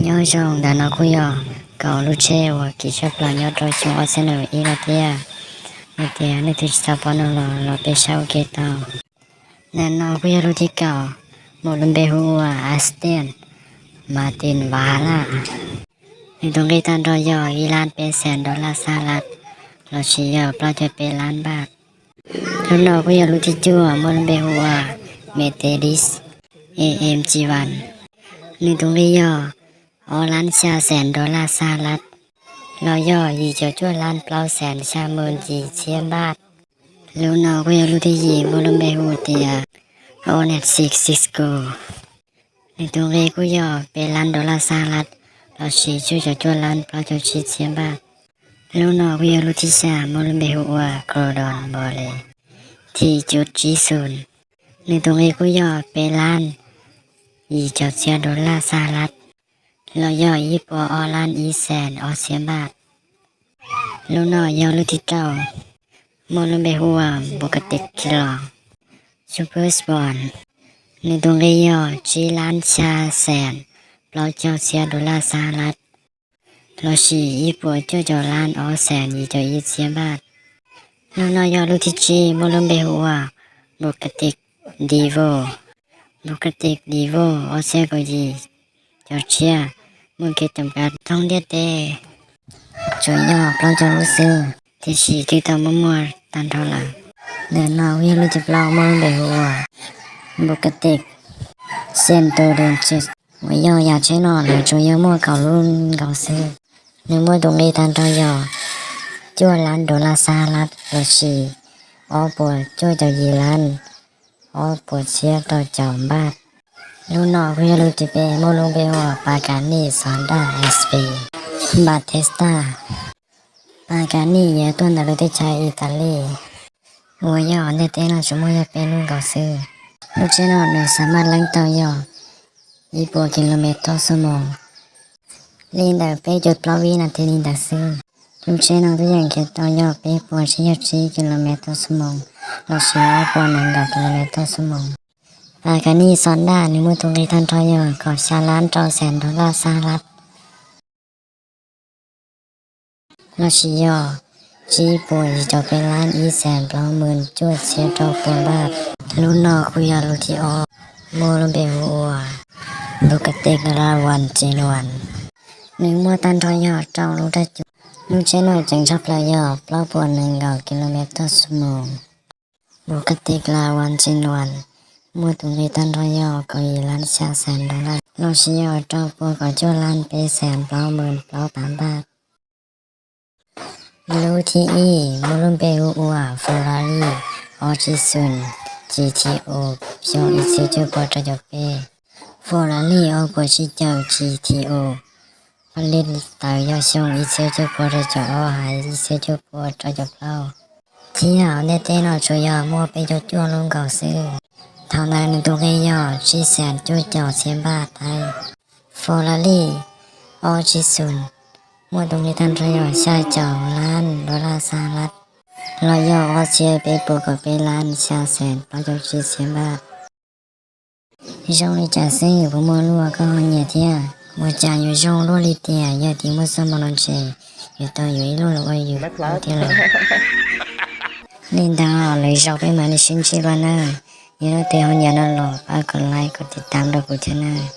Nyob zoo, ntawm no kuj yog kaum lub tsheb uas kim tshaj plaws nyob rau xyoo ob txhiab nees nkaum ib no thiab. Yog tias nej twg tsis tau paub no los los peb saib ua ke tau. Ntawm no kuj yog lub thib kaum, muaj lub npe hu ua Aston Martin Valhalla. Nws tus nqi tag nrho yog ib lab peb xees dollar xab lab, lossis yog plaub caug peb lab npaj. Lub no kuj yog lub thib cuaj, muaj lub npe hu ua Mercedes A M G One. Nws tus nqi yog ob lab xya xees dollar xab lab, los yog yim caum cuaj lab plaub xees xya hmos yim txhiab npaj. Lub no kuj yog lub thib yim, muaj lub npe hu tias Hornet Six Six Gold. Nws tus nqi kuj yog peb lab dollar xab lab, lossis cuaj caum cuaj lab plaub caug tsib txhiab npaj. Lub no kuj yog lub thib xya, muaj lub npe hu ua Golden Bullet T cuv tsib xus. Nws tus nqi kuj yog peb lab yim caum txhiab dollar xab lab, los yog ib puas ob lab ib xees ob txhiab npaj. Lub no yog lub thib rau, muaj lub npe hu ua Bugatti Chiron Super Sport. Nws tus nqi yog tsib lab xya xees plaub caug txhiab dollar xab lab, lossis ib puas cuaj caum lab ob xees yim caum ib txhiab npaj. Lub no yog lub thib tsib, muaj lub npe hu ua Bugatti Divo. Bugatti Divo ob txhiab kaum yim, caum tshiab, muaj kev cam kav thoob ntiaj teb, tsuas yog plaub caug lub xwb, tiam sis twb tau muaj muaj tag nrho lawm. Ntawm no kuj yog lub thib plaub, muaj lub npe hu ua Bugatti Chiron, uas yog yam tsheb no lawv tsuas yog muaj kaum lub nkaus xwb. Nws muaj tus nqi tag nrho yog cuaj lab dollar xab lab, lossis ob puas cuaj caum yim lab ob puas txhiab rau caum npaj. Lub no kuj yog lub thib peb, muaj lub npe hu ua Pagani Zonda S P Battista. Pagani yog tuaj ntawm lub teb chaws Italy, uas yog ntiaj teb no tsuas muaj yog peb lub nkaus xwb. Lub tsheb no nws xav maj leej tau yog ib puas kilomev toj xuab moos li ntawm peb caug plaub vib nas this li ntawd xwb. Lub tsheb no twb yeej khiav tau yog peb puas tsib caug tsib kilomev toj xuab moos, lossis ob puas nees nkaum kilomev toj xuab moos. Pagani Zonda nws muaj tus nqi tag nrho yog kaum xya lab rau xees dollar xab lab, lossis yog tsib puas yim caum peb lab ib xees plaub hmos cuaj txhiab rau puas npaj. Lub no kuj yog lub thib ob, muaj lub npe hu ua Bugatti Chiron. Nws muaj tag nrho yog rau lub raj cub. Lub tsheb no ceev tshaj plaws yog plaub puas nees nkaum kilomev toj xuab moos. Bugatti Chiron muaj tus nqi tag nrho yog kaum yim lab xya xees dollar, lossis yog rau puas kaum cuaj lab peb xees plaub hmos plaub phav npaj. Lub thib ib muaj lub npe hu ua Ferrari ob tsib xus G T O xyoo ib txhiab cuaj puas rau caum peb. Ferrari ob puas tsib caug G T O, li tawm yog xyoo ib txhiab cuaj puas rau caum ob hais ib txhiab cuaj puas rau caum plaub. Thiab hauv ntiaj teb no tsuas yog muaj peb caug cuaj lub nkaus xwb. Thaum ntawd nws tus nqi yog tsib xees cuaj caum txhiab npaj thaib. Ferrari ob tsib xus muaj tus nqi tag nrho yog xya caum lab dollar xab lab, los yog ob txhiab peb puas kaum peb lab xya xees plaub caug tsib txhiab npaj. Zoo li cas xwb puas muaj lub uas koj ho nyiam thiab? Ua cas yuav zoo luaj li tiag, yog tias muaj xuab moos no ntshe yuav tau yuav ib lub los ua yus thiab lawm. Li ntawd lwm zaus peb mam li sib ntsib dua nawb. Yog leej twg ho nyiam no los pab kom like kom tiv tam rau kuv thiab nawb.